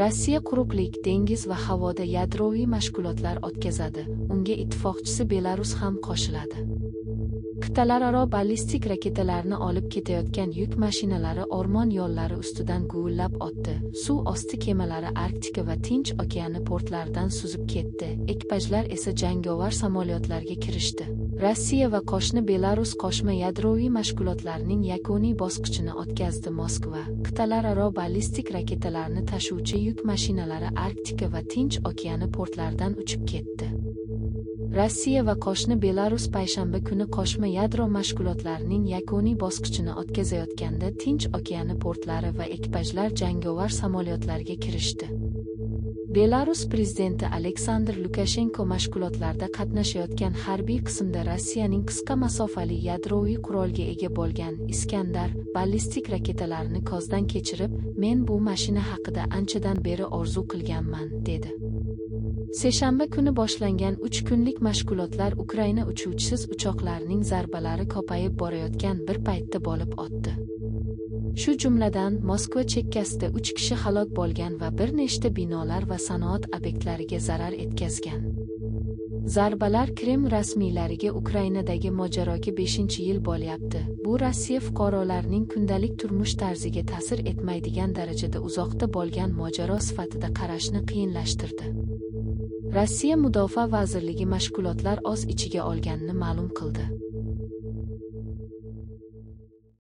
Rossiya quruqlik, dengiz va havoda yadroviy mashg'ulotlar o'tkazadi, unga ittifoqchisi Belarus ham qo'shiladi. Qit'alararo ballistik raketalarni olib ketayotgan yuk mashinalari o'rmon yo'llari ustidan guvillab o'tdi, suv osti kemalari Arktika va Tinch okeani portlaridan suzib ketdi, ekipajlar esa jangovar samolyotlarga kirishdi. Rossiya va qo'shni Belarus qo'shma yadroviy mashg'ulotlarning yakuniy bosqichini o'tkazdi. Moskva qit'alararo ballistik raketalarni tashuvchi yuk mashinalari Arktika va Tinch okeani portlaridan uchib ketdi. Rossiya va qo'shni Belarus payshanba kuni qo'shma yadro mashg'ulotlarining yakuniy bosqichini o'tkazayotganda Tinch okeani portlari va ekipajlar jangovar samolyotlarga kirishdi. Belarus prezidenti Aleksandr Lukashenko mashg'ulotlarda qatnashayotgan harbiy qismda Rossiyaning qisqa masofali yadroviy qurolga ega bo'lgan Iskandar ballistik raketalarini ko'zdan kechirib, "Men bu mashina haqida anchadan beri orzu qilganman", dedi. Seshanba kuni boshlangan 3 kunlik mashg'ulotlar Ukraina uchuvchisiz uchoqlarining zarbalari ko'payib borayotgan bir paytda bo'lib o'tdi. Shu jumladan, Moskva chekkasida 3 kishi halok bo'lgan va bir nechta binolar va sanoat obyektlariga zarar yetkazgan. Zarbalar Kreml rasmiylariga Ukrainadagi mojaroga 5-yil bo'lyapti. Bu Rossiya fuqarolarining kundalik turmush tarziga ta'sir etmaydigan darajada uzoqda bo'lgan mojaro sifatida qarashni qiyinlashtirdi. Rossiya Mudofaa vazirligi mashg'ulotlar o'z ichiga olganini ma'lum qildi.